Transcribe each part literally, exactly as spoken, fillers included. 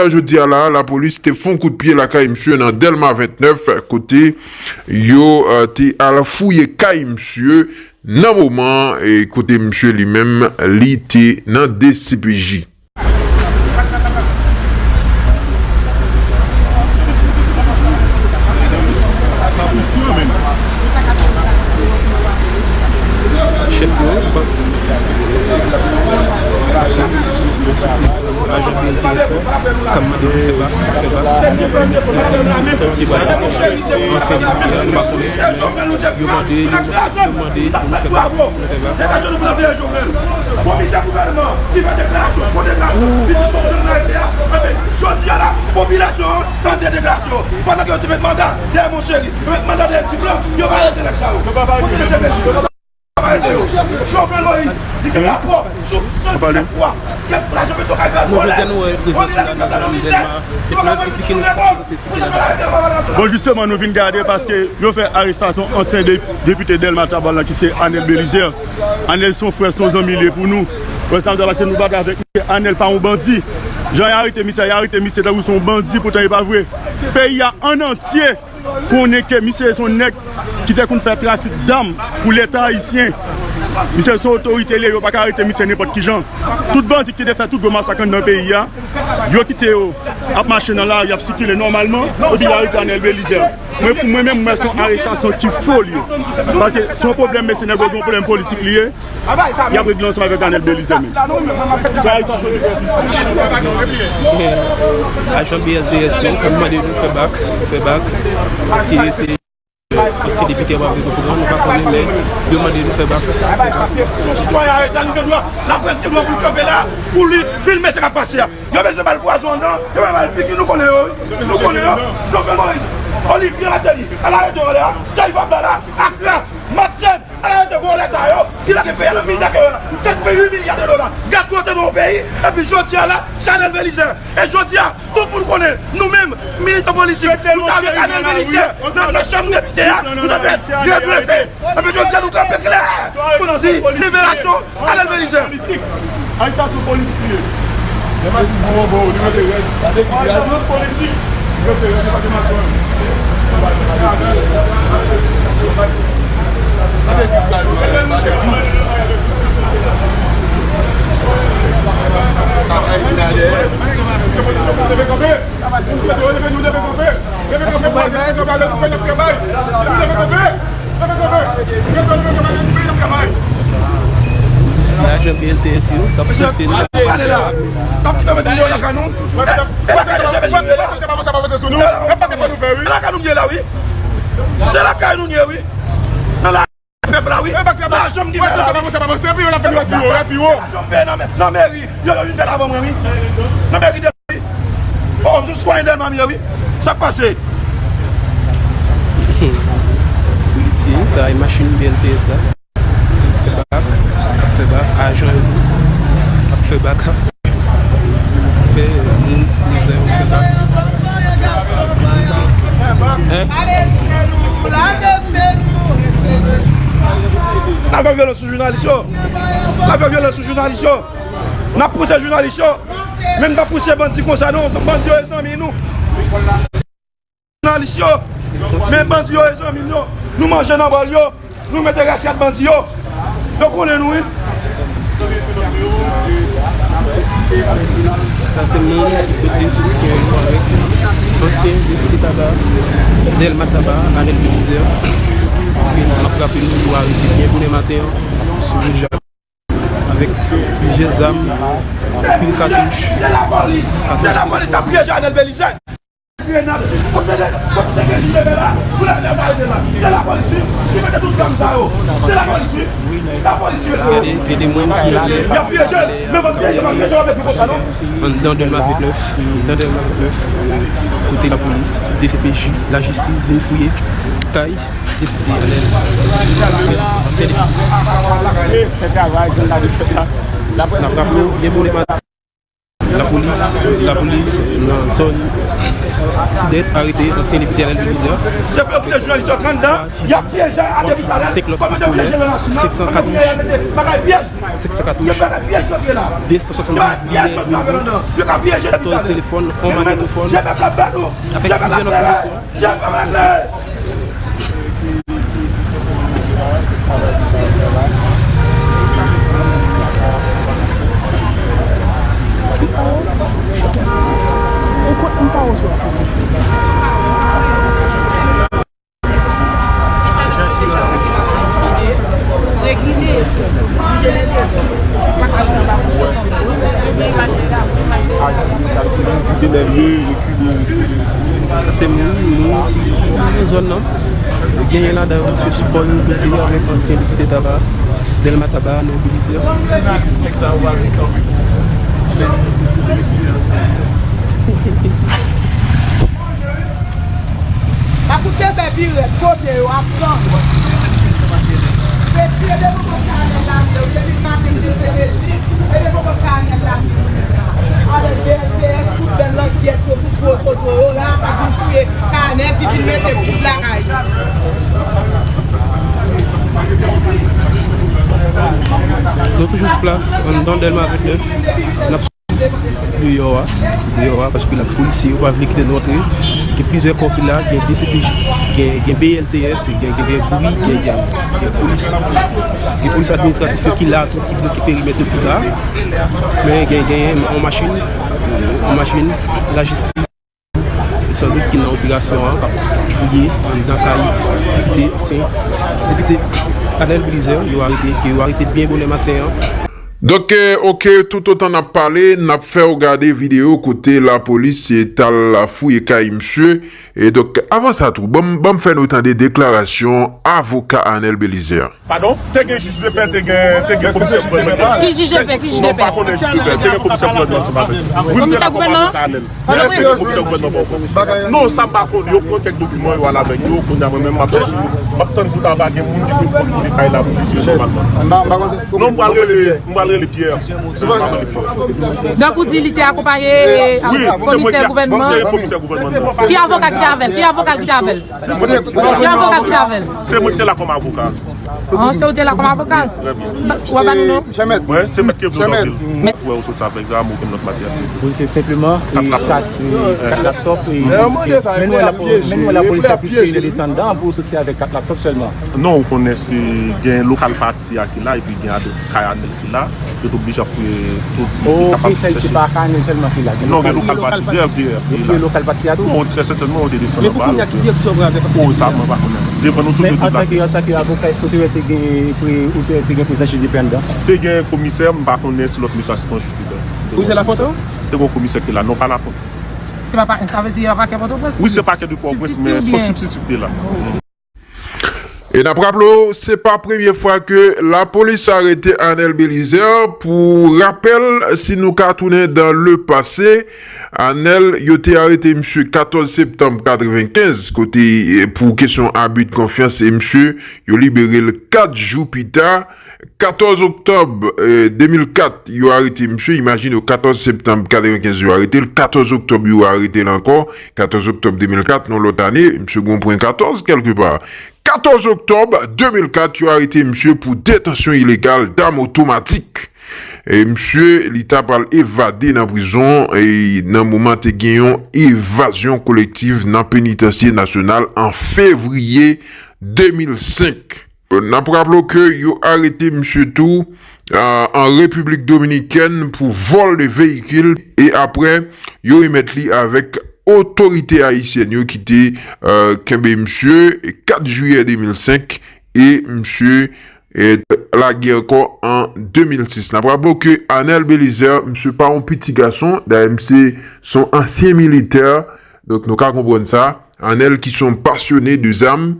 Jodi a la, lapolis te fè yon kout pye lakay misye nan Dèlma vennèf, kote yo, eh, te al fouye kay misye nan moman, eh, kote misye li menm, li te nan D C P J. Chèf yo, yo soti ajan byen enteresan, k ap mande pou fè bak, fè bak. Sòti bò ansyen depite a, nou pa konnen. Yo mande, yo, yo mande pou nou fè bak, nou fè bak. Degaje nou pou n ap dèyè Jovenel. Komisè gouvènman ki fè deklarasyon, fo deklarasyon, li di Jovenel arete a. Enben, jodi a la, popilasyon an tande deklarasyon. Pandan ke yo te met manda dèyè Monchéry, yo met manda dèyè Ti Blan, yo pa arete nèg sa yo. Pou ki mesye peyi yo pa arete yo? Jovenel Moïse, li gen rapò sou san disèt fwa kèk lajan Petwokay fè vòlè. Bon, jodi a nou wè prezans sou la nan zòn Dèlma vennèf, eksplike nou sa. Bon, jisteman, nou vin gade paske yo fè arestasyon ansyen de-, depite Dèlma Tabal lan ki se Anel Belizaire. Anel se yon frè, se yon zanmi li ye pou nou. Wè sa m di w la, paske nou pa t avèk misye. Anel pa yon bandi. Jan y arete misye, y arete misye tankou se yon bandi, poutan e pa vre. Peyi a ann antye konnen ke misye se yon nèg ki te konn fè trafik dam pou Leta ayisyen. Misye se yon otorite li ye, yo pa ka arete misye nenpòt ki jan. Tout bandi ki te fè tout gwo masak anndan peyi a, yo kite yo ap mache nan lari, ap sikile nòmalman, epi y arete Anel Belizaire. Mwen, pou mwen menm, mwen, se yon arestasyon ki fo li ye. Paske se yon pwoblèm, men se nèg yo gen yon pwoblèm politik li ye. Y ap regle ansanm avèk Anel Belizaire menm. Se yon arestasyon ki fo. Ajan B L T S yo, k ap mande nou fè bak, fè bak. Paske se Ansyen depite a pa vle gen pwogram, nou pa konnen, men yo mande nou fè bak, fè bak. Sitwayen arete a, nou gen dwa, laprès gen dwa pou l kanpe la, pou li filme sa k ap pase a. Yo bezwen ba l pwazon anndan, yo bezwen ba l piki, nou konnen yo, wi. Nou konnen yo. Jovenel Moïse, Olivier Martelly, al arete yo anlè a, Jay Fabla la, Akra, Matyen, al arete vòlè sa yo, ki lage peyi a nan mizè ke yo la. Kèk peyi uit milya de dola, gate wote nan yon peyi, epi jodi a la, Chanèl Belizaire. E jodi a, tout moun konnen, nou menm, militan politik, nou t avèk Anel Belizaire nan, nan chanm depite a, nou t ap fè regreve. Epi jodi a, nou kanpe klè pou nou di, liberasyon Anel Belizaire. Arestasyon politik li ye. Lè masin pran yon bò, li rete rèd. Arestasyon politik, li rete rèd, li pa te mal pran. Misye ajan B L T S yo, k ap pouse nou. N ap kite mete nou lakay nou. E lakay nou, se lakay nou ye la. E lakay nou ye la, wi. Se lakay nou ye, wi. Nan la pèp la, wi. Lajan ki fè la, wi. Lajan peye nan, nan meri. Yo, yo vin fè l avan mwen, wi. Nan meri de, wi. O, m sou sitwayen Dèlma m ye, wi. Sa k pase? Polisye, sa e machin B L T S la. Fè bak, fè bak, ajan yo ap fè bak. Fè moun prizon yo fè bak. Hein? N ap fè vyolans sou jounalis yo. N ap fè vyolans sou jounalis yo. N ap pouse jounalis yo. Men n pa pouse bandi konsa non. Bandi yo e zanmi nou. Jounalis yo. Men bandi yo e zanmi m yo. Nou manje nan bòl yo. Nou mete rasyad bandi yo. Yo konnen nou, wi. Sa se moun ki pote soutyen yo avèk ansyen depite Taba, Dèlma Taba, Anel Belizaire. Epi n ap raple nou, yo arete byen bonè maten an sou wout Jakmèl avèk plizyè zam, anpil katouch. Se lapolis k ap pyeje Anel Belizaire. Grenad, kote de, kote de grenad la, pou la, la, la, la. Se lapolis, wi, ki mete tout zam sa yo. Se lapolis, wi. Lapolis ki mete yo. Gade, gade moun ki ale. Y ap pyeje l, men ban pyeje, ban pyeje, ban pyeje konsa, non. Anndan Dèlma vennèf, anndan Dèlma vennèf, kote lapolis, D C P J, lajistis vin fouye kay depite Anel. Fè travay, jan n ap fè la. N ap raple w, byen bonè maten. Lapolis, lapolis nan zòn Sidès arete ansyen depite Arnel Belizaire. Se pou yo kite jounalis yo antre anndan, y ap pyeje a depi talè. Senk lòt pistolet, senk san katouch, senk san katouch, de san swasanndiz biyè, katòz telefòn, yon magnetofòn, avèk plizyè lòt pwodisyon. Sa se moun, moun ki nan zòn nan. Genyen ladan yo, mesye Sipò yo, Bèlè avèk ansyen depite Taba, Dèlma Taba, Nobilize. Makout te fè pi rèd kote yo ap pran. Se tiye devan bò kanèl la, yo te vin maten, se reji, e devan bò kanèl la. Avèk B L T S, tout bèl langyèt yo, tout gwo zozo yo, la, sa vin touye kanèl ki vin mete poud lakay. Nou toujou sou plas, anndan Dèlma vennnèf. N ap deyò a, deyò a, paske la polisye yo pa vle kite nou antre. Gen plizyè kò ki la, gen D C P J, gen, gen B L T S, gen, gen, gen bri, gen, gen, gen polis. Gen polis administratif yo ki la tou, ki bloke perimèt yo ki la. Men gen, gen yon machin, yon machin lajistis, sandout ki nan operasyon an, k ap fouye anndan kay depite, ansyen depite Arnel Belizaire, yo arete, ke yo arete byen bonè maten an. Donk, eh, oke, toutotan n ap pale, n ap fè w gade videyo kote lapolis, eh, t al fouye kay misye. E donk, avan sa tou, ban m, ban m fè nou tande deklarasyon avoka Arnel Belizaire. Padon? Te gen jij de pè, te gen, te gen komisè gouvènman. Ki jij de pè? Ki jij de pè? Non, m pa konnen jij de pè. Te gen komisè gouvènman se maten. Komisè gouvènman? Te gen komisè gouvènman bò. Non, sa m pa konnen. Yo pran kèk dokiman, yo al avèk yo. Kounye a, mwen menm, m ap chèche. M ap tann pou sa va gen moun ki fin kont pou li kay la pou li jwe nòmalman. Non, m pral rele, m pral rele Pierre. Donk, ou di li te akonpaye komisè gouvènman? Wi, se mwen ki, se komisè gouvènman. Ki avoka ki te avè l? Ki avoka ki te avè l? Ki avoka ki te avè l? Se mwen ki te la kòm avoka. An, se ou te la kòm avoka? Trè byen. W ap ban nou non? Mwen, se mèt Kevlo Danvil. Mèt. Wè, ou sot sa avèk zam, ou gen lòt materyèl. Wi, se senpleman, kat laptop, kat laptop, men nou wè lapo-, men nou wè lapolis ap piske yo detann dan pou soti avèk kat laptop sèlman. Non, ou konnen se gen lokal pati a ki la, epi gen adrès kay Arnel ki la, yo t oblije ap fouye tout, yo te kapab chèche. Se pa kay Arnel sèlman ki la. Non, gen lokal pati, D F D F ki la. Yo fouye lokal pati a tou? Non, trè sètènman, yo te desann anba. Men pou kounye a, ki direksyon yo pran avèk? Oh, sa, mwen pa konnen. Devan nou tout, yo te pase. Men antanke, antanke avoka, èske w te wè te gen, ou te wè te gen prezans jij de pè anndan? Te gen komisè, m pa konnen si lòt mesye a se te yon jij de pè. Komisè Lafontan? Te gen yon komisè ki la, non, pa Lafontan. Se pa, pa, sa vle di se pa pakè Pòtoprens? Wi, se pakè de Pòtoprens, men se yon sibstitui ki te la. E n ap raple w, se pa premye fwa ke lapolis arete Arnel Belizaire. Pou rapèl, si nou ka tounen dans le passé, Arnel, yo te arete misye katòz septanm katrevenkenz, kote, eh, pou kesyon abi de konfyans, e misye, yo libere l kat jou pita. Katòz oktòb, eh, de mil kat, yo arete misye. Imajine w, katòz septanm katrevenkenz, yo arete l. Katòz oktòb, yo arete l ankò. Katòz oktòb de mil kat, nan lòt ane, misye gon pwen katòz kèlkepa. Katòz oktòb de mil kat, yo arete misye pou detansyon ilegal dam otomatik. E misye, li ta pral evade nan prizon, e nan moman te gen yon evazyon kolektiv nan penitansye nasyonal an fevriye de mil senk. N ap raple w ke yo arete misye tou, a, an Repiblik Dominikèn pou vol de véhicule e apre, yo remèt li avèk otorite ayisyèn yo ki te, a, kenbe misye kat jiyè de mil senk e misye, e, lage ankò an de mil sis. N ap raple w ke Arnel Belizaire, misye pa yon piti gason, dayè misye se yon ansyen militè, donk nou ka konprann sa. Arnel ki se yon pasyone de zam.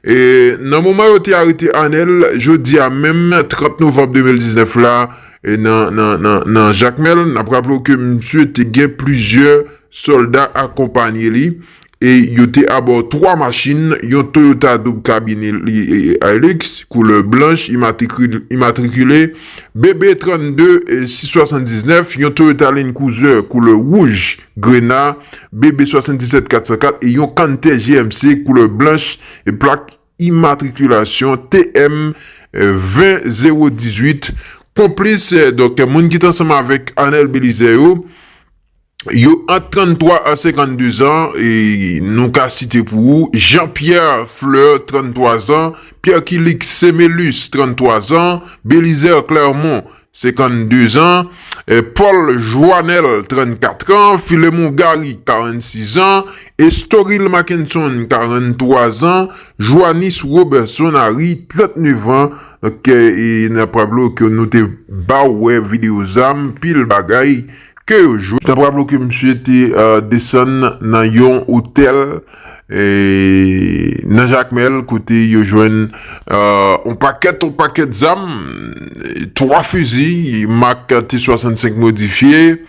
E nan moman yo te arete Arnel, jodi a menm, trant novanm de mil diznèf la, e nan, nan, nan, nan Jakmèl, n ap raple w ke misye te gen plizyè sòlda akonpanye li. e yo te abò twa machin, yon Toyota doub kabin Hilux koulè blanch imatrikil- imatrikile B B trannde sis swasanndisnèf, yon Toyota Land Cruiser koulè wouj grena B B swasanndisèt kat san kat e yon Canter G M C koulè blanch e plak imatrikilasyon T M ven zewo dizuit. Konplis, eh, donk, moun ki t ansanm avèk Arnel Belizaire yo, yo ant tranntwa a senkanndezan, e nou ka site pou ou, Jean-Pierre Fleur, tranntwa zan, Pierre Kilix Semelus, tranntwa zan, Belizaire Clermont, senkanndezan, eh, Paul Joanel, trannkat an, Philemon Gary, karannsizan, Estoril Mackenson, karanntwa zan, Joannis Robertson Harry, trannnevan. Donk, eh, e n ap raple w ke nou te ba w wè videyo zam, pil bagay ke yo jwe. N ap raple w ke misye te, eh, desann nan yon otèl, eh, nan Jakmèl, kote yo jwenn, eh, yon pakèt, yon pakèt zam, twa fizi mak T swasannsenk modifye,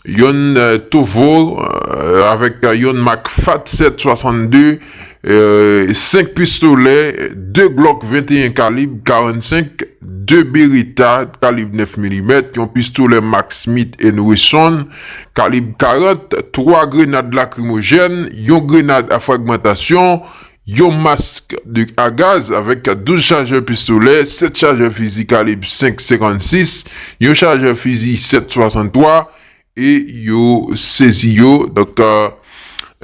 yon, eh, Tovo, eh, avèk, eh, yon mak Fat sèt swasannde, eh, senk pistolè, de Glock venteyen kalib karannsenk, de Beretta kalib nèf milimèt, yon pistolè Max Smith and Wesson kalib karant, twa grenad lakrimojèn, yon grenad a fragmantasyon, yon mask de, a gaz avèk douz chajè pistolè, sèt chajè fizi kalib senk senkannsis, yon chajè fizi sèt swasanntwa, e yo sezi yo. Donk, eh,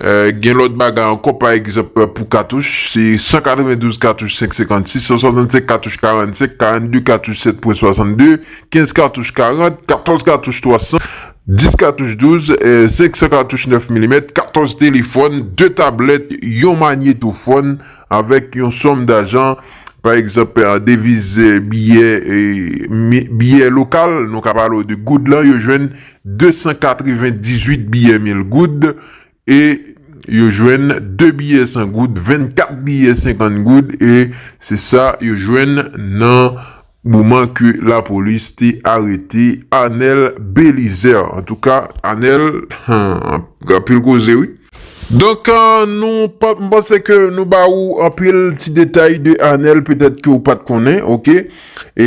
eh, gen lòt bagay ankò, pa egzanp, pou katouch, se san katrevendouz katouch senk senkannsis, san swasannsenk katouch karannsenk, karannde katouch sèt pwen swasannde, kenz katouch karant, katòz katouch twa san, dis katouch douz, eh, senk san katouch nèf milimèt, katòz telefòn, de tablèt, yon manyetofòn avèk yon sòm dajan, pa egzanp, eh, deviz, eh, biyè, eh, mi- biyè lokal, nou ka pale w de goud lan, yo jwenn de san katrevendizuit biyè mil goud, e yo jwenn de biyè san goud, vennkat biyè senkant goud, e se sa yo jwenn nan moman ke lapolis te arete Arnel Belizaire. Antouka, Arnel, hmm, anpil koze, wi. Donk, eh, nou pa, m panse ke nou ba ou anpil ti detay de Arnel, petèt ke ou pa t konnen, oke? E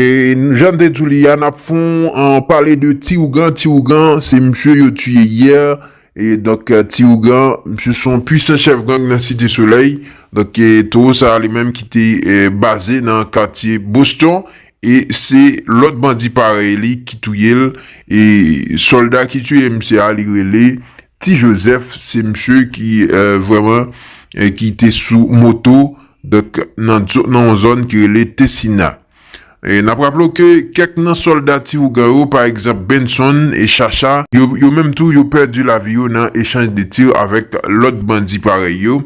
jan n te di w li a, n ap fè w, eh, pale de Ti Ougan. Ti Ougan, se misye yo tiye yè. E donk, eh, Ti Ougan, misye se yon pwisan chèf gang nan Site Solèy. Donk, eh, towo sa a li menm ki te, eh, baze nan katye Boston. E se lòt bandi parèy li ki touye l. E sòlda ki tiye misye a, li rele Ti Jozèf. Se misye ki, eh, vrèman, eh, ki te sou moto, donk, nan zo- nan yon zòn ki rele Tessina. E n ap raple w ke kèk nan sòlda Ti Ougan yo, pa egzanp, Benson e Chacha, yo, yo menm tou, yo pèdi lavi yo nan echanj de tir avèk lòt bandi parèy yo.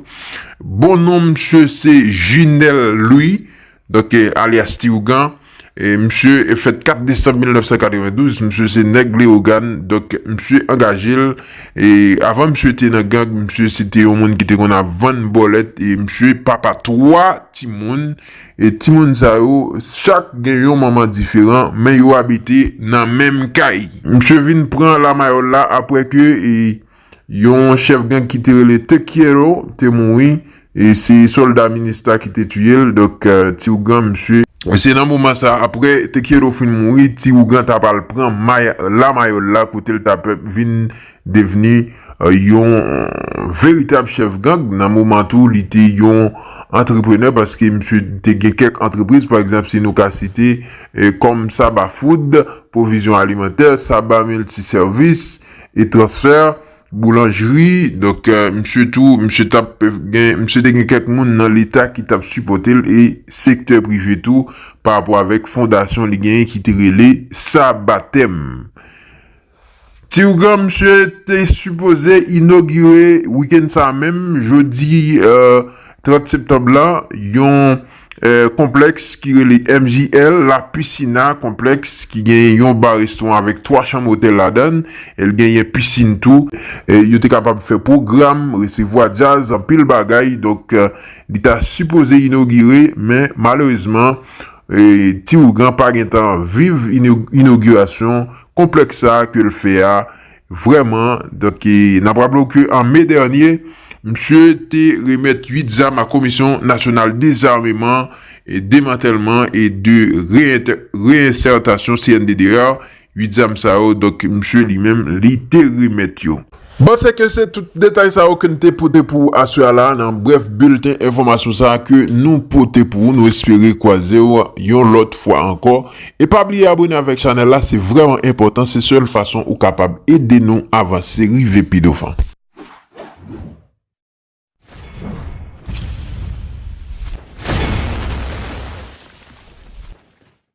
Bon non misye se Junel Louis, donk, eh, alyas Ti Ougan. E misye, eh, fèt kat desanm mil nèf san katrevendouz, misye se nèg Leyogàn, donk, misye angaje l. E avan misye te nan gang, misye se te yon moun ki te konn ap vann bòlèt, e misye papa twa timoun. E timoun sa yo, chak gen yon manman diferan, men yo abite nan menm kay. Misye vin pran Lamayòl la apre ke, e, yon chèf gang ki te rele Tekiero te mouri, e se sòlda Minista ki te tiye l. Donk, eh, Ti Ougan, misye, se nan moman sa, apre Tekiero fin mouri, Ti Ougan ta pral pran May- Lamayòl la, kote l ta pe- vin devni, eh, yon veritab chèf gang. Nan moman tou, li te yon antreprenè, paske misye te gen kèk antrepriz, pa egzanp, si nou ka site, eh, kòm Saba Food, pwovizyon alimantè, Saba Miltisèvis e Transfè, boulanjri. Donk, eh, misye tou, misye t ap gen, misye te gen kèk moun nan Leta ki t ap sipòte l e sektè prive tou, pa rapò avèk fondasyon li genyen ki te rele Sabatèm. Ti Ougan, misye te sipoze inogire wikenn sa a menm, jodi, eh, trant septanm la, yon, eh, konplèks ki rele M J L La Piscina, konplèks ki gen yon ba restoran avèk twa chanm otèl ladan l, e l genyen pisin tou. Eh, yo te kapab fè pwogram, resevwa djaz, anpil bagay. Donk, eh, li ta sipoze inogire, men malerezman, eh, Ti Ougan pa gentan viv ino- inogirasyon konplèks sa a ke l fè a vrèman. Donk, eh, n ap raple w ke an me dènye, Misye te remèt uit zam a Komisyon Nasyonal Dezameman e Demantèlman e de Reyente- Reyensètasyon, C N D D R. Uit zam sa yo, donk, misye li menm, li te remèt yo. Bon, se ke se tout detay sa yo ke n te pote pou ou aswè a la, nan brèf bilten enfòmasyon sa a ke nou pote pou ou. Nou espere kwaze w yon lòt fwa ankò. E pa bliye abone avèk chanèl la, se vrèman enpòtan, se sèl fason ou kapab ede nou avanse, rive pi douvan.